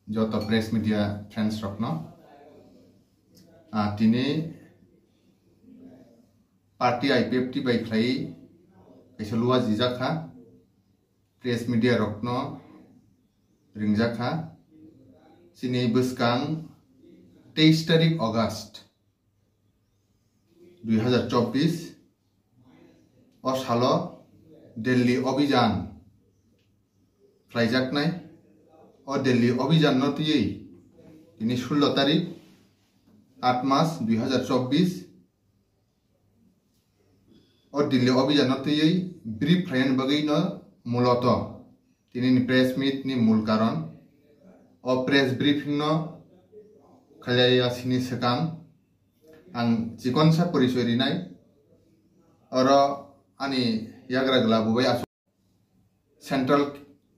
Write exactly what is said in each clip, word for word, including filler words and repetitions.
joto press media friends rokno. Ah, tini party I P F T bai khlai kaisa lua jijak kha, press media rokno ringjak kha. Chini bwskang teis tarik August dui hazar chobbish o salo Delhi Abhijan khlaijaknai. O Delhi Abhijan no twiwi tini sullo tarik aat mas dui hazar chobbish o Delhi Abhijan no twiwi brief khlainani bagwi no muloto tinini press meet ni mul karon. O press briefing no khlaiya sini swkang ang chikonsa porichoi rinai. Oro ani yagra gwla bubai aswk Central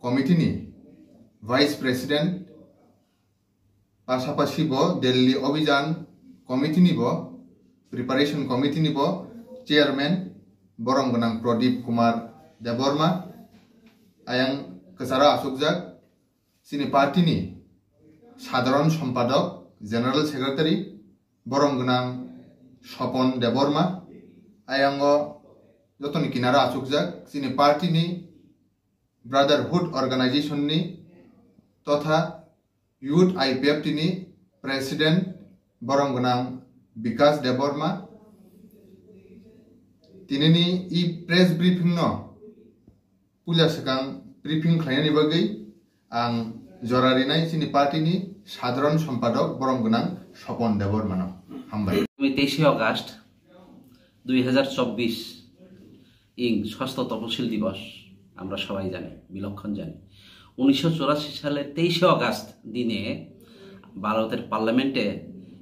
Committee ni Vice President, pasapasi bo Delhi Abhijan Committee ni bo, Preparation Committee ni bo Chairman, borom gwnang Pradip Kumar Debbarma, ayang kwcharo achukjak, chini party ni Sadharan Sompadok, General Secretary, borom gwnang Sopon Debbarma, ayango jotoni kinaro achukjak, chini party ni Brotherhood Organization ni totha Youth I P F T ni President, borom gwnang Bikas Debbarma. Tinini i press briefing no puila swkang briefing khlainani bagwi ang jora rinai chini party ni Sadharan Sompadok, borom gwnang Sopon Debbarma no. Hambai. Teishe August dui hazar chobbish ইং ষষ্ঠ তপশিল দিবস আমরা সবাই জানি, বিলক্ষণ জানি। উনিশশো চুরাশি সালের তেইশে অগাস্ট দিনে ভারতের পার্লামেন্টে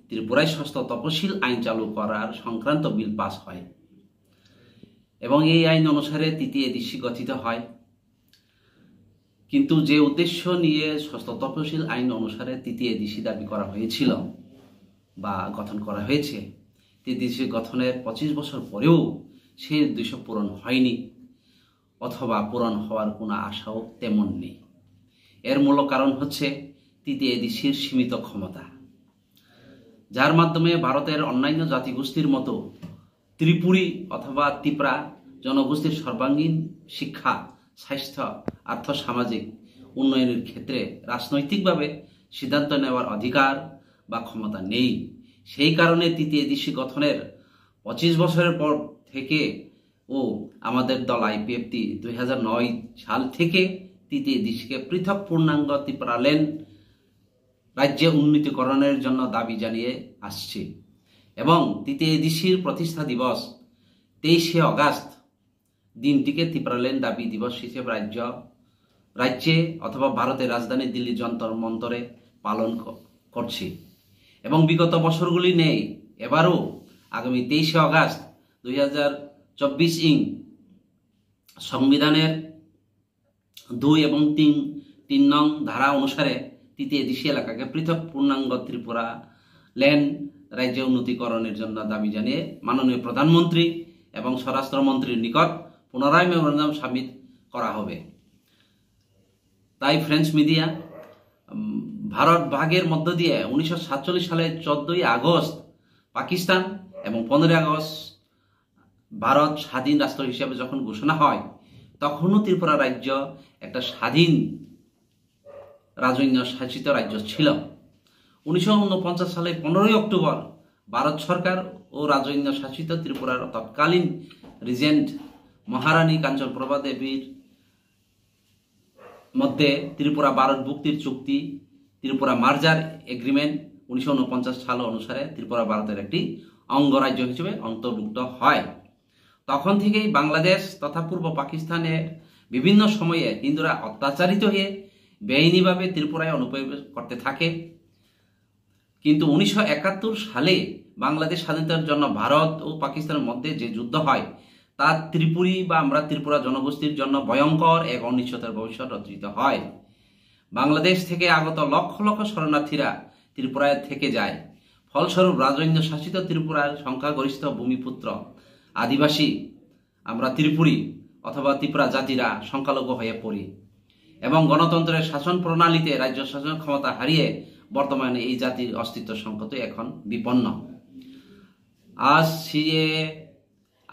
ত্রিপুরায় ষষ্ঠ তপশিল আইন চালু করার সংক্রান্ত বিল পাস হয় এবং এই আইন অনুসারে টিটিএডিসি গঠিত হয়। কিন্তু যে উদ্দেশ্য নিয়ে ষষ্ঠ তপশিল আইন অনুসারে টিটিএডিসি দাবি করা হয়েছিল বা গঠন করা হয়েছে, টিটিএডিসি গঠনের পঁচিশ বছর পরেও সেই উদ্দেশ্য পূরণ হয়নি অথবা পূরণ হওয়ার কোনো আশাও তেমন নেই। এর মূল কারণ হচ্ছে টিটিএডিসির সীমিত ক্ষমতা, যার মাধ্যমে ভারতের অন্যান্য জাতিগোষ্ঠীর মতো ত্রিপুরী অথবা তিপ্রা জনগোষ্ঠীর সর্বাঙ্গীন শিক্ষা, স্বাস্থ্য, আর্থ সামাজিক উন্নয়নের ক্ষেত্রে রাজনৈতিকভাবে সিদ্ধান্ত নেওয়ার অধিকার বা ক্ষমতা নেই। সেই কারণে টিটিএডিসি গঠনের পঁচিশ বছরের পর থেকে ও আমাদের দল আইপিএফটি দুই হাজার নয় সাল থেকে টিটিএডিসিকে পৃথক পূর্ণাঙ্গ ত্রিপুরাল্যান্ড রাজ্যে উন্নীতকরণের জন্য দাবি জানিয়ে আসছে এবং টিটিএডিসির প্রতিষ্ঠা দিবস তেইশে অগাস্ট দিনটিকে ত্রিপুরাল্যান্ড দাবি দিবস হিসেবে রাজ্য রাজ্যে অথবা ভারতের রাজধানী দিল্লি যন্তর মন্তরে পালন ক- করছি এবং বিগত বছরগুলি নেই, এবারও আগামী তেইশে অগাস্ট দুই হাজার চব্বিশ ইং সংবিধানের দুই এবং তিন তিন নং ধারা অনুসারে টিটিএডিসি এলাকাকে পৃথক পূর্ণাঙ্গ ত্রিপুরা ল্যান্ড রাজ্যে উন্নীতকরণের জন্য দাবি জানিয়ে মাননীয় প্রধানমন্ত্রী এবং স্বরাষ্ট্রমন্ত্রীর নিকট পুনরায় মেমোরান্ডাম সাবমিট করা হবে। তাই ফ্রেঞ্চ মিডিয়া, উম, ভারত ভাগের মধ্য দিয়ে উনিশশো সাতচল্লিশ সালের চোদ্দই আগস্ট পাকিস্তান এবং পনেরোই আগস্ট ভারত স্বাধীন রাষ্ট্র হিসেবে যখন ঘোষণা হয়, তখনও ত্রিপুরা রাজ্য একটা স্বাধীন রাজন্য শাসিত রাজ্য ছিল। উনিশশো ঊনপঞ্চাশ সালে পনেরোই অক্টোবর ভারত সরকার ও রাজন্য শাসিত ত্রিপুরার তৎকালীন রিজেন্ট মহারানী কাঞ্চনপ্রভা দেবীর মধ্যে ত্রিপুরা ভারত ভুক্তির চুক্তি, ত্রিপুরা মার্জার এগ্রিমেন্ট উনিশশো ঊনপঞ্চাশ সাল অনুসারে ত্রিপুরা ভারতের একটি অঙ্গরাজ্য হিসেবে অন্তর্ভুক্ত হয়। তখন থেকেই বাংলাদেশ তথা পূর্ব পাকিস্তানের বিভিন্ন সময়ে হিন্দুরা অত্যাচারিত হয়ে বেআইনিভাবে ত্রিপুরায় অনুপ্রবেশ করতে থাকে। কিন্তু উনিশশো একাত্তর সালে বাংলাদেশ স্বাধীনতার জন্য ভারত ও পাকিস্তানের মধ্যে যে যুদ্ধ হয়, তা ত্রিপুরী বা আমরা ত্রিপুরা জনগোষ্ঠীর জন্য ভয়ঙ্কর এক অনিশ্চয়তার ভবিষ্যৎ রচিত হয়। বাংলাদেশ থেকে আগত লক্ষ লক্ষ শরণার্থীরা ত্রিপুরায় থেকে যায়। ফলস্বরূপ রাজন্য শাসিত ত্রিপুরার সংখ্যাগরিষ্ঠ ভূমিপুত্র আদিবাসী, আমরা ত্রিপুরী অথবা ত্রিপুরা জাতিরা সংখ্যালঘু হয়ে পড়ি। এবং গণতন্ত্রের শাসন প্রণালীতে রাজ্য শাসন ক্ষমতা হারিয়ে বর্তমানে এই জাতির অস্তিত্ব সংকটে এখন বিপন্ন। আজ সিএ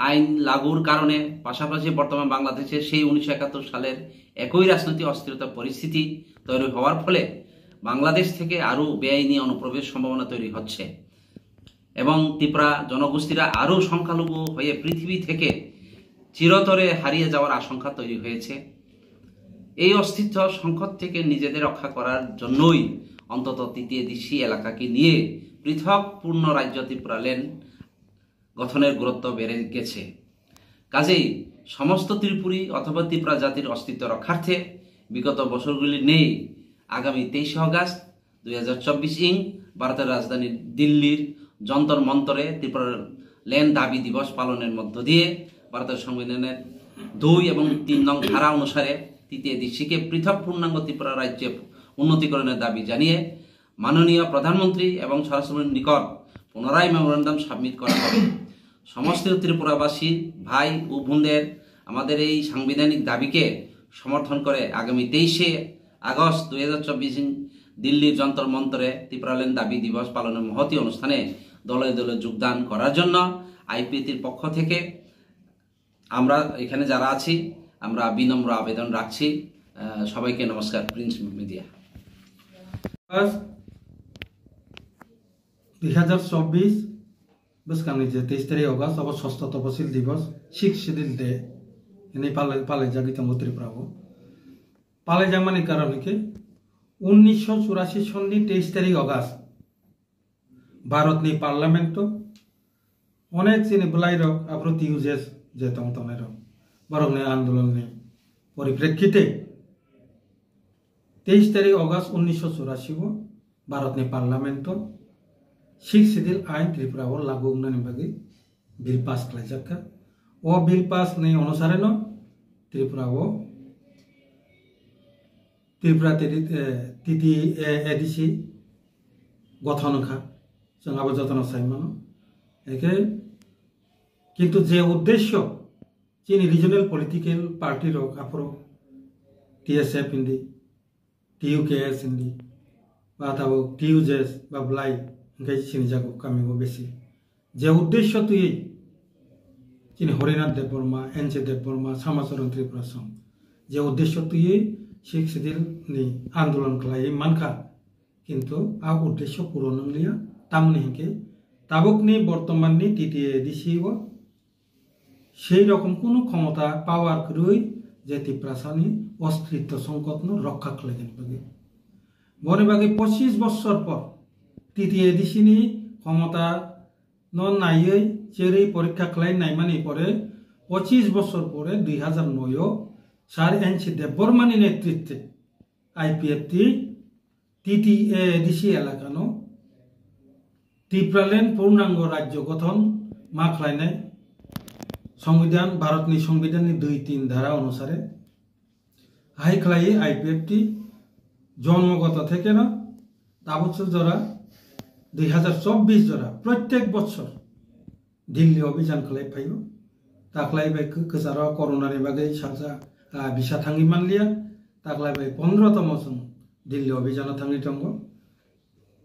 আইন লাগুর কারণে পাশাপাশি বর্তমান বাংলাদেশে সেই উনিশশো একাত্তর সালের একই রাজনৈতিক অস্থিরতা পরিস্থিতি তৈরি হওয়ার ফলে বাংলাদেশ থেকে আরও বেআইনি অনুপ্রবেশ সম্ভাবনা তৈরি হচ্ছে এবং ত্রিপুরা জনগোষ্ঠীরা আরও সংখ্যালঘু হয়ে পৃথিবী থেকে চিরতরে হারিয়ে যাওয়ার আশঙ্কা তৈরি হয়েছে। এই অস্তিত্ব সংকট থেকে নিজেদের রক্ষা করার জন্যই অন্তত তৃতীয় এডিসি এলাকাকে নিয়ে পৃথক পূর্ণ রাজ্য ত্রিপুরাল্যান্ড গঠনের গুরুত্ব বেড়ে গেছে। কাজেই সমস্ত ত্রিপুরী অথবা ত্রিপুরা জাতির অস্তিত্ব রক্ষার্থে বিগত বছরগুলি নেই আগামী তেইশে অগাস্ট দুই হাজার চব্বিশ ইং ভারতের রাজধানী দিল্লির যন্তর মন্তরে ত্রিপুরাল্যান্ড দাবি দিবস পালনের মধ্য দিয়ে ভারতের সংবিধানের দুই এবং তিন নং ধারা অনুসারে তৃতীয় এডিসিকে পৃথক পূর্ণাঙ্গ ত্রিপুরা রাজ্যে উন্নীতকরণের দাবি জানিয়ে মাননীয় প্রধানমন্ত্রী এবং স্বরাষ্ট্রমন্ত্রীর নিকট পুনরায় মেমোরেন্ডাম সাবমিট করা হবে। সমস্ত ত্রিপুরাবাসী ভাই ও বোনদের আমাদের এই সাংবিধানিক দাবিকে সমর্থন করে আগামী তেইশে আগস্ট দুই হাজার চব্বিশ দিল্লির যন্তর মন্তরে ত্রিপুরাল্যান্ড দাবি দিবস পালনের মহতী অনুষ্ঠানে দলে দলে যোগদান করার জন্য আইপিএফটির পক্ষ থেকে আমরা এখানে যারা আছি, আমরা বিনম্র আবেদন রাখছি। আহ, সবাইকে নমস্কার, প্রিন্স মিডিয়া। First, দুই হাজার চব্বিশ bwskangni je teis tarik August, abo sosto toposil divos, Sixth Schedule Day hinwi palai-, palaijagwi tongo Tripura o. Palaijakmani karon hwnkhe, unnisho churasi sonni teis tarik August, Bharatni Parliament o onek chini bwlairok aphuru T U J S je tong tongnairok, borokni andolonni poriprekkite teis tarik August unnisho churasi o Bharatni Parliament o Sixth Schedule ain Tripura o lagu wngnani bagwi bill pass khlaijak kha. O bill pass ni onusare no Tripura o Tripura T D, eh, T T A A D C gothon wngkha. Chwng abo jotono sai mano. Eke, kintu je uddesyo chini regional political party rok aphuru T S F hindi, T U K S hindi, ba tabuk T U J S ba bwlai hwnkhe sinijago kami o besi. Je uddesyo twiwi chini Harinath Debbarma, N C Debbarma, Samacharan Tripura song je uddesyo twiwi Sixth Schedule ni andolon khlaiwi mankha, kintu a uddesyo puron wngliya, tamoni hinkhe tabukni bortomanni T T A A D C o সেই রকম কোনো ক্ষমতা, পাওয়ার kwrwi je Tiprasani অস্তিত্ব সংকটno রক্ষা khlainani bagwi. Boni bagwi পঁচিশ বছর পর T T A A D C ni ক্ষমতা no naiwi cherwi porikha khlai naimani pore পঁচিশ বছর পরে দুই হাজার নয় o Sir N C Debbarmani নেতৃত্বে I P F T T T A A D C elakano Tipraland purnango rajyo gothon ma khlainai Songbidan, Bharatni Songbidanni dui tin dhara onusare hai khlaiwi I P F T jonmogoto thekeno tabukso jora dui hazar chobbish jora prottek bochor Delhi obijan khlai phaio. Taklai bai kw-, kwcharo corona ni bagwi salsa, ah, bisa thangwi manliya. Taklai bai pondro tomo chwng Delhi obijano thangwi tongo.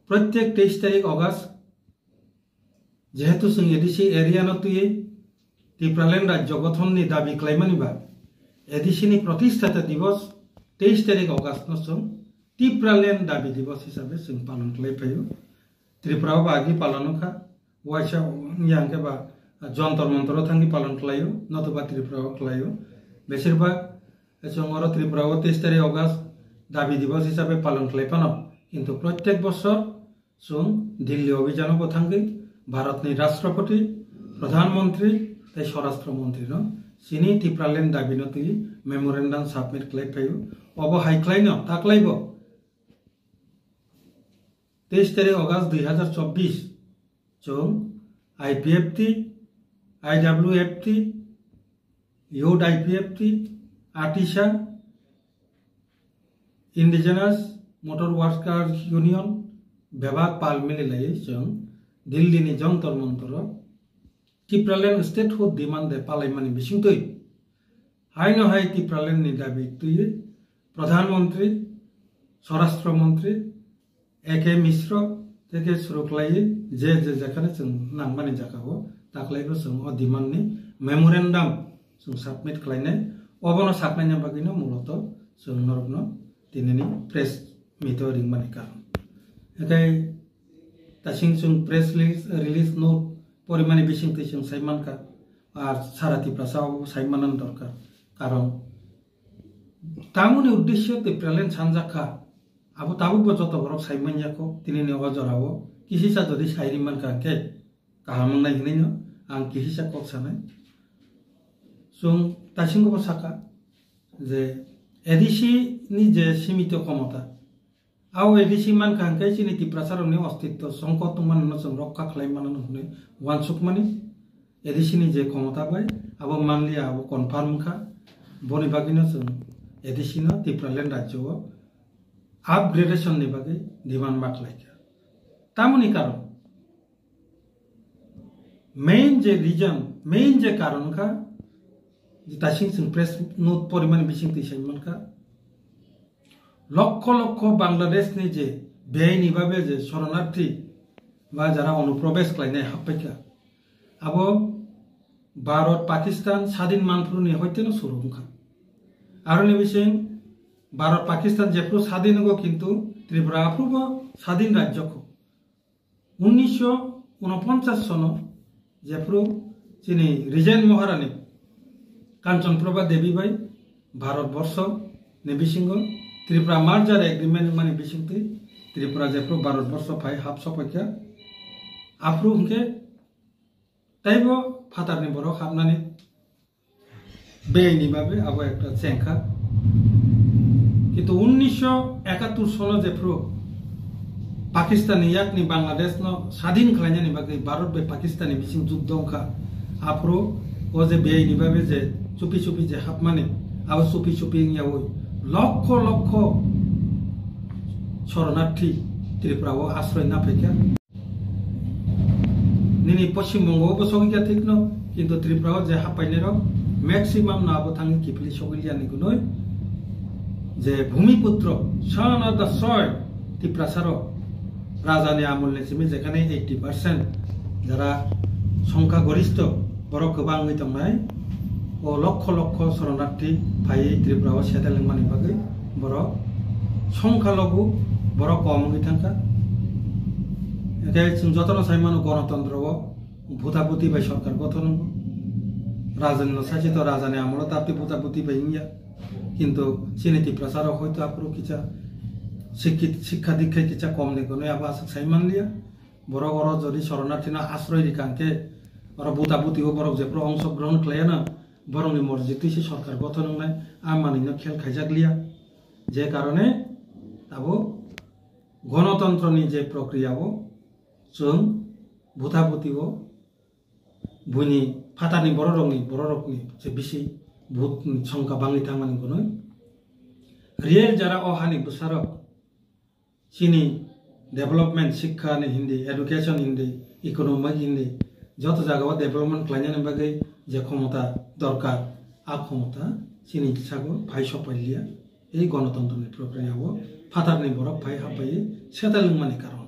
Prottek teis tarik August, jehetu chwng A D C area no twiwi Tipraland rajyo gothon ni dabi khlaimani ba, A D C ni protisthata divos teis tarik August no chwng Tipraland dabi divos hisabe chwng palon khlai phaio. Tripura o ba agi palon wngkha. Waisa wngya hwnkhe ba, ah, Jontor Montor o thangwi palon khlaio, notoba Tripura o khlaio. Besirbag, eh, chwng oro Tripura o teis tarik August dabi divos hisabe palon khlai phano. Kintu prottek bosor chwng Delhi obijano bo thangwi Bharatni Rashtrapati, Pradhan Mantri tei Swarashtra Mantri no chini Tipraland dabi no twi memorandum submit khlai phaio. Obo hai khlaino taklaibo teis tarik August dui hazar chobbish chwng I P F T, I W F T, Youth I P F T, ATISA, Indigenous Motor Workers Union bebak pal mililaiwi chwng Delhi ni Jontor Montor o Tipraland statehood demand de palaimani bisingtwi haino hai Tipraland ni dabi twiwi Pradhan Mantri, Swarashtra Mantri, A K Mishra, tei khe suru khlaiwi je je jekhane chwng nangmani jagao taklaibo chwng o demand ni memorandum chwng submit khlainai. Obono saknaina bagwino muloto chwng norokno tinini press meet o ringmani karon. Ekai tasing chwng press release, release note porimani bisingtwi chwng sai mankha, ar sara Tiprasa o sai manani dorkar. Karon tamoni uddesyo Tipraland sanjak kha, abo tabukbo joto borok sai manya kho, tinini o jorao kisisa jodi sai ri mankha khe kaham wngnai hinwi no ang kisisa kok sanai. Chwng taisingo bo sakha je A D C ni je simito khomota, abo A D C mankha hwnkhe chini Tiprasarokni ostitto songkot tongmani no chwng rokha khlai mano hwnwi uansukmani A D C ni je khomota bai abo manliya, abo confirm wngkha. Boni bagwino chwng A D C no Tipraland rajyo o upgradation ni bagwi demand ma khlaikha. Tamoni karon, main je reason, main je karon kha, je tasing chwng press note porimani bisingtwi sai mankha, lokho lokho Bangladesh ni je beaini babe je shoronarthi ba jara onuprobesh khlainai happaikha, abo Bharat Pakistan sadin manphuru ni hoite no suru wngkha. Aroni bising Bharat Pakistan jephru sadin wngkho, kintu Tripura aphrubo sadin rajyo kho. Unnisho unoponchas sono jephru chini Regent Maharani Kanchan Prabha Devi bai Bharat Borsho ni bisingo Tripura Merger Agreement mani bisingtwi Tripura jephru Bharat Borsho phai hap sopaikha, aphru hwnkhe teibo phatarni borok hapnani beaini babe abo ekta chengkha. Kintu unnisho ekattur sono jephru Pakistan ni yakni Bangladesh no sadin khlainani bagwi Bharat bai Pakistan ni bising juddo wngkha, aphuru o je beaini babe je chupi chupi je hapmani, abo chupi chupi wngyaui lokho lokho shoronarthi Tripura o asroi naphaikha. Nini Poschim Bongo bo sogwi kha thik no, kintu Tripura o je hapainai rok maximum no abo thangwi kiphilwi sogwi liya ni gunoi je Bhumiputro, son of the soil, Tiprasa rok raja ni amol ni simi jekhane eighty percent jara songkha goristho borok kwbang wngwi tongnai, o lokho lokho shoronarthi phaiwi Tripura o settle wngmani bagwi borok songkha logu borok kom wngwi thangkha. Hwnkhe chwng jotono sai mano, gonotontro o bhuta bhuti bai sorkar gothon wngo. Rajani no sachito, rajani amolo tapti bhuta bhuti bai wngya. Kintu chini Tiprasa rok hoito aphuru kisa sikkit, sikha dikha kisa kom ni gunoi abo aswk sai manliya. Borok oro jodi shoronarthi no asroi rikha hwnkhe oro bhuta bhuti o borok jephru ongso grohon khlaiya no, borok ni morji twi se sorkar gothon wngnai, a manwi no khel khaijak liya. Je karone abo gonotontro ni je prokriya o chwng bhuta bhuti o buini phatarni bororokni, bororokni se bisi vote ni songkha bangwi thangmani gunoi. Real jara o hani bwsarok chini development, sikha ni hindi, education hindi, economic hindi, joto jaga o development khlainani bagwi je khomota dorkar, a khomota chini sago phai sopailia. Ei gonotontro ni prokriya o phatarni borok phai hapbai settle wngmani karon.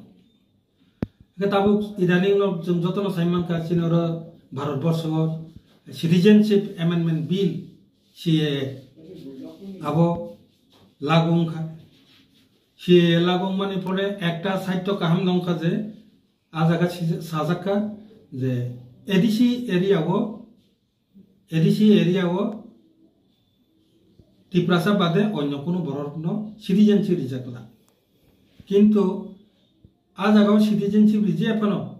Hwnkhe tabuk idaning no chwng jotono sai mankha, chini oro Bharat Borsho o Citizenship Amendment Bill, C A A, abo lagu wngkha. C A A lagu wngmani phore ekta side to kaham nongkha je, a jaga si-, sajakha je A D C area o A D C area o Tiprasa bade onyo kunu borokno citizenship rijak la. Kintu a jagao citizenship rijaya phano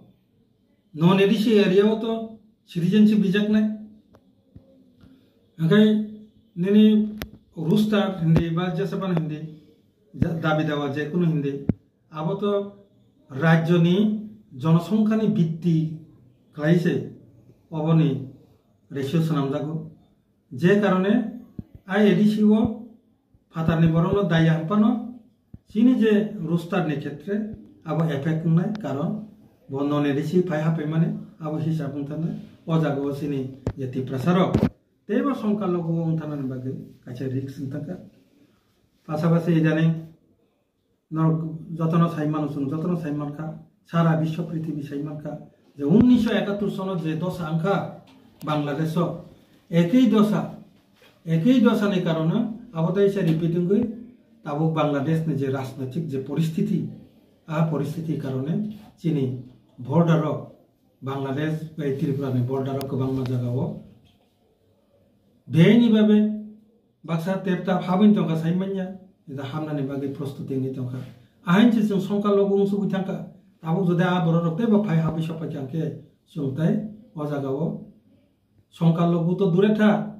non A D C area o to citizenship rijaknai. Hwnkhe nini roster hindi ba jesa phano hindi, ja-, dabi dawa je kunu hindi, abo to rajyoni jonosongkhani bitti khlai se oboni ratio swnamjago. Je karone I A D C o phatarni borokno daya hwnphano chini je roster ni khetre abo effect wngnai, karon bo non A D C phai haphaimani abo hisab wngthana o jagao chini je Tiprasa rok teibo songkha logo wngthanani bagwi kaisa risk wngthangkha. Pasapasi idaning norok jotono sai mano, chwng jotono sai mankha, sara biswa prithibi sai mankha je unnisho ekattor sono je dosa wngkha Bangladesh o, ekei dosa, ekei dosa ni karone abo tei se repeat wngwi tabuk Bangladesh ni je rajnoitik je poristiti, a poristiti karone chini border o, Bangladesh bai Tripura ni border o kwbangma jaga o beaini babe baksa teptap habwini tongkha sai manya, eda hamnani bagwi prostuti wngwi tongkha. Ahaini se chwng songkar logo wngsugwi thangkha. Tabuk jodi a borok rok teibo phai habwi sokphaikha hwnkhe chwng tai o jaga o songkar logo to dure tha,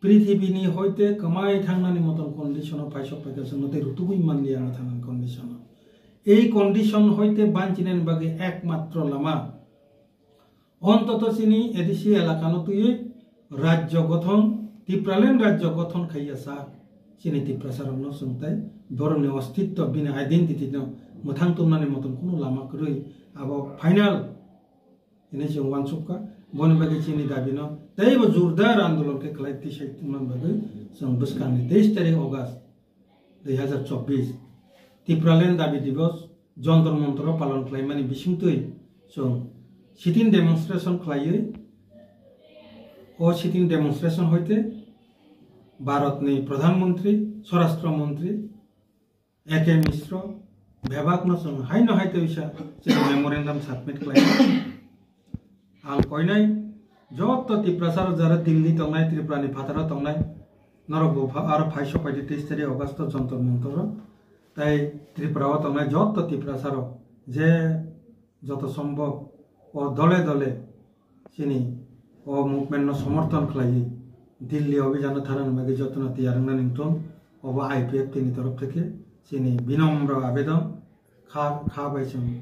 prithibini hoite kwmai thangnani moton condition o phai sokphaikha chwngno tei rutugwi manliya wngwi thangnani condition o. Ei condition hoite banchinani bagwi ekmatro lama Ontoto chini A D C elakano twiwi rajyo gothon, Tipraland rajyo gothon khaiya sak chini Tiprasarokno chwng tei borokni ostitto, bini identity no mwthang tubnani motom kunu lama kwrwi abo final hinwi chwng uansukha. Boni bagwi chini dabino teibo jordar andolon khe khlai tisai tongna bagwi chwng bwskangni teis tarik August dui hazar chobbish Tipraland Dabi Divos Jontor Montoro palon khlaimani bisingtwi chwng sit-in demonstration khlaiwi, o sit-in demonstration hoite Bharatni Pradhan Mantri, Swarashtra Mantri A K Mishra bebakno chwng haino hai tei wisa chini memorandum submit khlai. Ang koinai joto Tiprasa rok jara Delhi tongnai, Tripura ni phataro tongnai, norok bo pha-, aro phai sok paidi teis tarik August o Jontor Montor o. Tai Tripura o tongnai joto Tiprasa rok je joto sombok o dole dole chini o movement no somorthon khlaiwi Delhi obhijan no thanani bagwi jotono tiyar wngna ningthung. Obo I P F T ni torof theke chini binomro abedon kha, kha bai chwng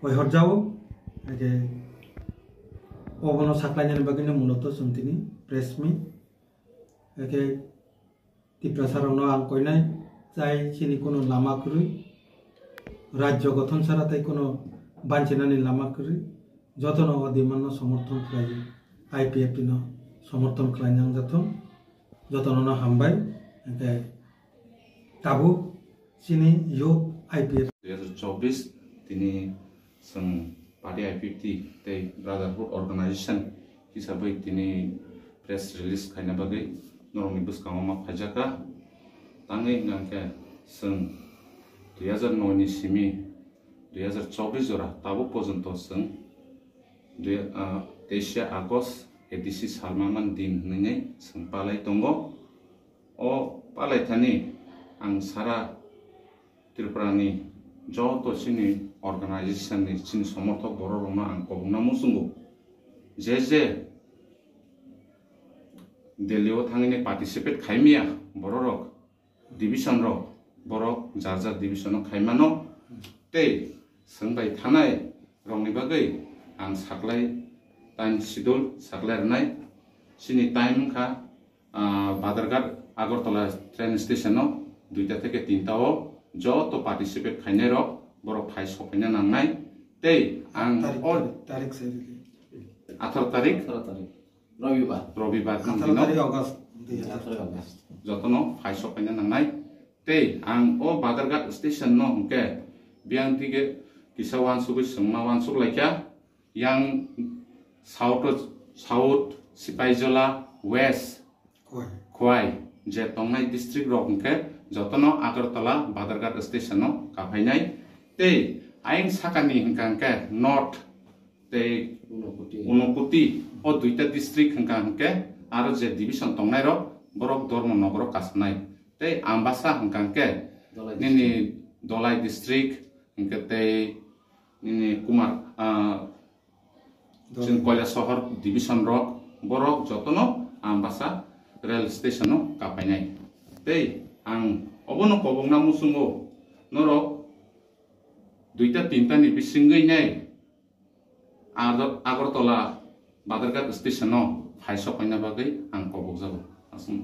Hoi horjao, eke obono saklainani bagwino muloto chwng tini press meet, eke Tiprasa rokno ang koinai chai chini kono lama kwrwi, rajyo gothon sara tei kono banchinani lama kwrwi, jotono o demand no somorthon khlai, I P F T no somorthon khlai nang jathung, jotono no hambai, eke tabuk Chini youth I P F. Dui hazar chobbish tini chwng party I P F T tei Brotherhood Organization hisabwi tini press release khaina bagwi norokni bwskango ma phaijak kha. Tangwi hwnkha khe chwng dui hazar noi ni simi dui hazar chobbish jora tabuk porjonto chwng dui, ah, teisha August A D C salma man din hwnwi chwng palai tongo. O palaithani ang sara Tripura ni joto chini organization ni chini somorthok borok rokno ang kobokna muchungo. Je je Delhi o thangwi participate khaimya borok rok, division rok, borok jar jar division o khaimano tei swngbai thanai rokni bagwi ang saklai time schedule saklai rwnai. Chini time wngkha ah, Badharghat Agartala train station o duita theke tinta o joto participate khainai rok borok phai sokphaina nangnai. Tei ang tarik, o tarik, tarik sai rili. Atharo tarik, atharo tarik. Robibar. Robibar ni atharo dino tarik August, dui hazar chobbish. Atharo August. Jotono phai sokphaina nangnai. Tei ang o Badharghat station no hwnkhe biyang dige kisa uansugwi swngma uansuk laikha. Yang South, South Sipaijola, West Khowai. Khowai, je tongnai district rok hwnkhe jotono Agartala Badharghat station o kaphainai. Tei ayang sakani hwnkha hwnkhe North tei Unakoti. Unakoti, o duita district hwnkha hwnkhe aro je division tongnai rok borok Dharmanagar o kasanai. Tei Ambasa hwnkha hwnkhe Dhalai nini district. Dhalai district hwnkhe tei nini Kumar, ah, Dhalai. Chwng Koilasohor division rok, borok jotono Ambasa rail station o kapainai. Tei ang obono kobokna muchungo norok duita tinta ni bisingwi nai Agar-, Agartala Badharghat station o phai sokpaina bagwi ang kobokjago. Aswk.